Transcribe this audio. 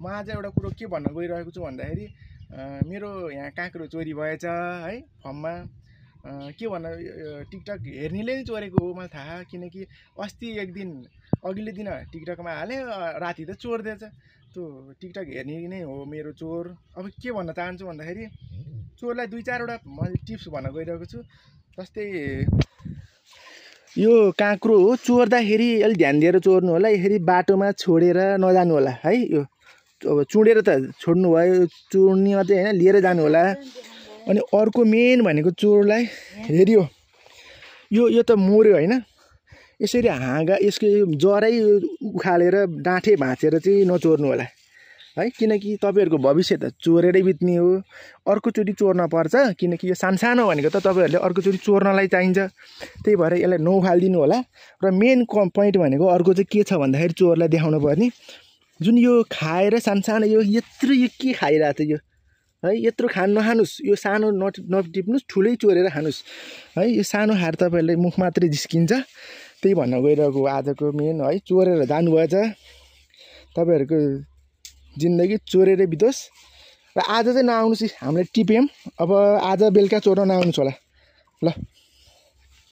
म आज एउटा कुरो के भन्न गइरहेको छु भन्दाखेरि मेरो यहाँ काँक्रो चोरी भएछ है फर्ममा। के भन्न टिकटक हेर्नेले नै चोरेको हो मलाई थाहा, किनकि अस्ति एक दिन अघिल्लो दिन टिकटकमा हालेँ, राति त चोर दिएछ। त्यो टिकटक हेर्ने नै हो मेरो चोर। अब के भन्न चाहन्छु भन्दाखेरि चोरलाई 2-4वटा मैले टिप्स भन्न गइरहेको छु। जस्तै यो काँक्रो हो, चोर्दाखेरि अलि ध्यान दिएर चोर्नु होला। यसरी बाटोमा छोडेर नजानु होला है। यो अब चुडेर त छोड्नु भयो, चुड्ने मात्रै होइन लिएर जानु होला। अनि अर्को मेन भनेको चोरलाई हेऱ्यो यो त मर्यो होइन, यसरी हाँगा यसको जरै उखालेर डाँठे भाँचेर चाहिँ नचोर्नु होला है, किनकि तपाईँहरूको भविष्य त चोरेरै बित्ने हो। अर्कोचोटि चोर्न पर्छ, किनकि यो सानसानो भनेको त तपाईँहरूले अर्कोचोटि चोर्नलाई चाहिन्छ। त्यही भएर यसलाई नउखालिदिनु होला। र मेन पोइन्ट भनेको अर्को चाहिँ के छ भन्दाखेरि चोरलाई देखाउनु पर्ने जुन यो खाएर सानसानो यो के खाइरहेको थियो यो है, यत्रो नखानुस्, यो सानो नटिप्नुस्, ठुलै चोरेर खानुस् है। यो सानो खाएर तपाईँहरूले मुख मात्रै जिस्किन्छ। त्यही भन्न गइरहेको आजको मेन है। चोरेर जानुभएछ, तपाईँहरूको जिन्दगी चोरेरै बितोस्। र आज चाहिँ नआउनुहोस्, हामीले टिप्यौँ। अब आज बेलुका चोर्न नआउनुहोस् होला ल।